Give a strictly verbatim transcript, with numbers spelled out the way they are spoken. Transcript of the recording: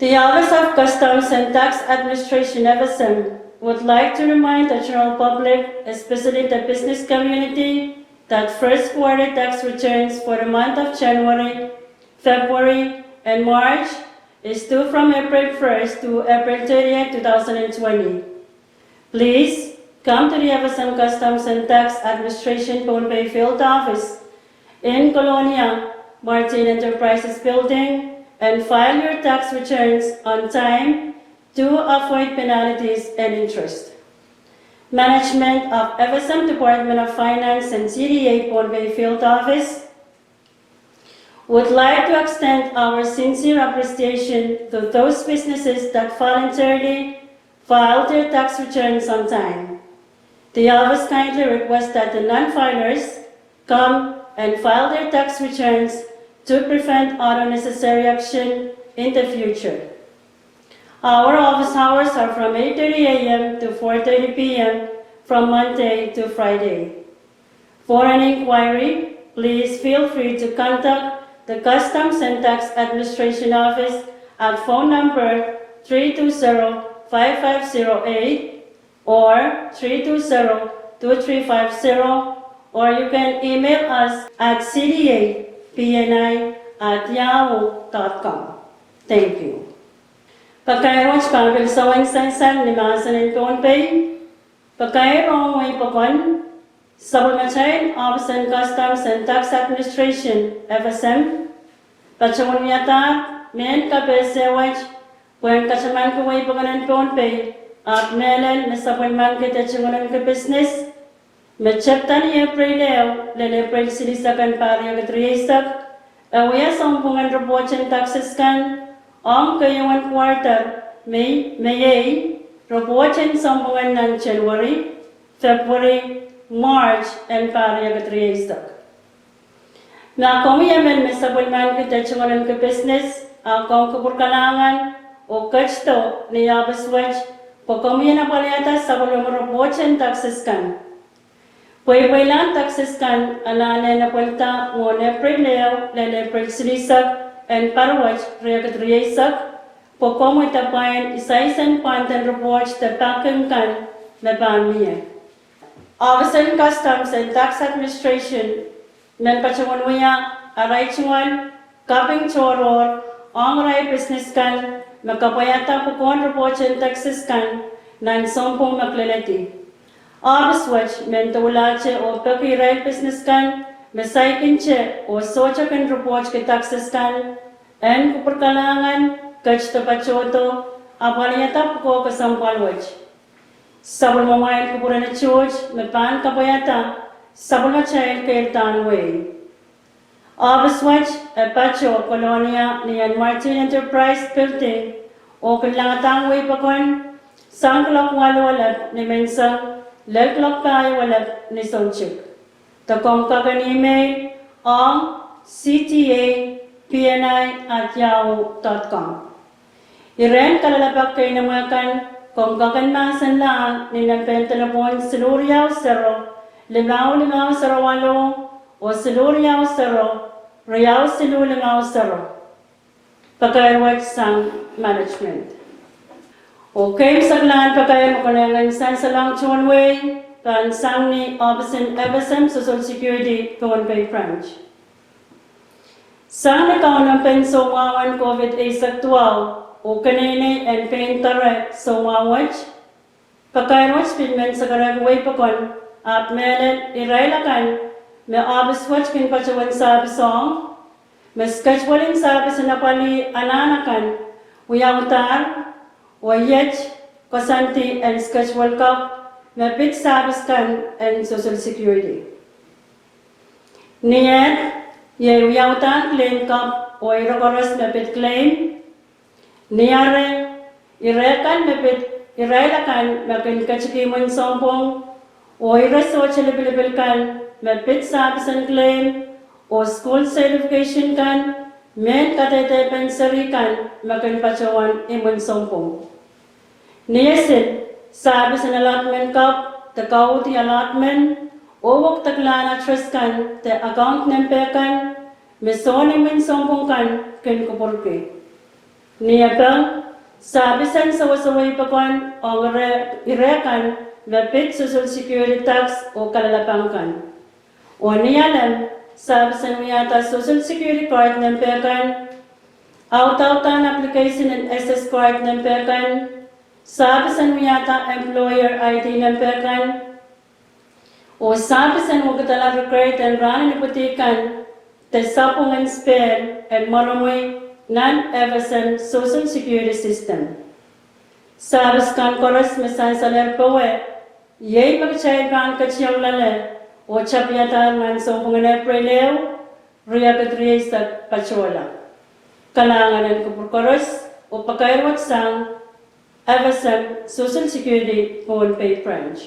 The Office of Customs and Tax Administration, F S M, would like to remind the general public, especially the business community, that first quarter tax returns for the month of January, February, and March is due from April first to April thirtieth, two thousand and twenty. Please come to the F S M Customs and Tax Administration Pohnpei Field Office in Kolonia Martin Enterprises Building and file your tax returns on time to avoid penalties and interest. Management of F S M Department of Finance and C D A Pohnpei Field Office would like to extend our sincere appreciation to those businesses that voluntarily filed their tax returns on time. The office kindly requests that the non-filers come and file their tax returns to prevent other necessary action in the future. Our office hours are from eight thirty a m to four thirty p m from Monday to Friday. For an inquiry, please feel free to contact the Customs and Tax Administration Office at phone number three two zero five five zero eight or three two zero two three five zero, or you can email us at C D A P N I at yahoo dot com. Thank you. Pakair wet pahn pil sowen sansal ni mahsen en Pohnpei. Pakair ong wehi pokon, sapwellimatail Office en Customs and Tax Administration, F S M, patohwan wiadahr mehn kapehse wet pwehn katamanki wehi pokon en Pohnpei, ahpw mehlel me sapwellimanki de tungoalenki pisnes me tepda ni Epreil ehu lel Epreil silihsek en pahr riekid rieisek, e wia sounpwong en ripoht en taxes kan ong keieun quarter me, me iei ripoht en sounpwong en nan January, February, March en pahr riekid rieisek. Ma komwi emen me sapwellimanki de tungoalenki pisnes, a komw kupwur kalahngan oh ketido ni office wet, pwe komwi en apwaliada sapwellime ripoht en taxes kan. Pweipweilahn taxes kan anahne en apwalihada mwohn Epreil ehu lel Epreil silihsek en pahr wet riekid rieisek, pwe komwi de pwain isaisen pwanden ripoht de packing kan me pahn mie. Office en Customs and Tax Administration men patohwan wia arail tungoal kaping tohrohr ong arail pisnes kan me kapwaiada pwukoahn ripoht en taxes kan nan sounpwong me kileledi. Office wet men doulahte oh peki irail pisnes kan me saikinte oh sohte kin ripohtki taxes kan en kupwur kalahngan, ketido patohdo, apwaliada pwukoa kesempwal wet. Sapwellimamwail kupwur en tuht me pahn kapwaiada sapwellimatail keirdahn wehi. Office wet e patoh Kolonia ni en Martin Enterprise Building, oh kin langdahng wehi pokon sang kuloak waluh elep ni menseng lel kuloak pahieu elep ni soutik. De komw kak en email ong C T A P N I at yahoo dot com. Iren kalelapak keinemwe kan komw kak en mahsenlahng ni nempehn delepwohn siluh riau sero, limau limau sero waluh, oh siluh riau sero, riau siluh limau sero. Pakair wet sang management. Oh keimwseklahn pakair me konehng en sansalohng tohn wehi pahn sang ni ohpis en F S M Social Security Pohnpei Branch. Sang ni kaunopin soumwahu en COVID eisek duwau oh keneinei en pein doare soumwahu wet, pakair wet pil men sakarehki wehi pokon, ahpw mehlel irail akan me ohpis wet kin patohwan sahpis ong, me schedule en sahpis en apwalih anahn akan wiaudahr, oh iet koasoandi en schedule kapw me pid sahpis kan en Social Security. Ni ehd, iei wiaudahn claim kapw oh ire koaros me pid claim. Ni ahr, ire kan me pid irail akan me kin ketiki imwin sounpwong, oh ire sohte lipilipil kan me pid sahpis en claim, oh school certification kan, mehn kadehdepen seri kan me kin patohwan imwin sounpwong. Ni esil, sahpis en allotment kapw de kauhdi allotment, oh wekidekla address kan de account nempe kan, me soun imwin sounpwong kan kin kupwurki. Ni epeng, sahpis en sewesewei pokon ong ire kan me pid Social Security tax oh kalelapak kan. Oh ni alem, sahpis en wiahda Social Security card nempe kan, audaudahn application en SS card nempe kan, sahpis en wiahda employer ID nempe kan, oh sahpis en wekidala record en rahn en ipwidi kan de sapwung en spehl en mwaromwi nan FSM Social Security System. Sahpis kan koaros me sansalehr powe, iei me kitail pahn ketiong loale oh tapihadahr nan sounpwongen Epreil ehu, riekid rieisek patohla. Kalahngan en kupwur koaros, oh pakair wet sang FSM Social Security Pohnpei Branch.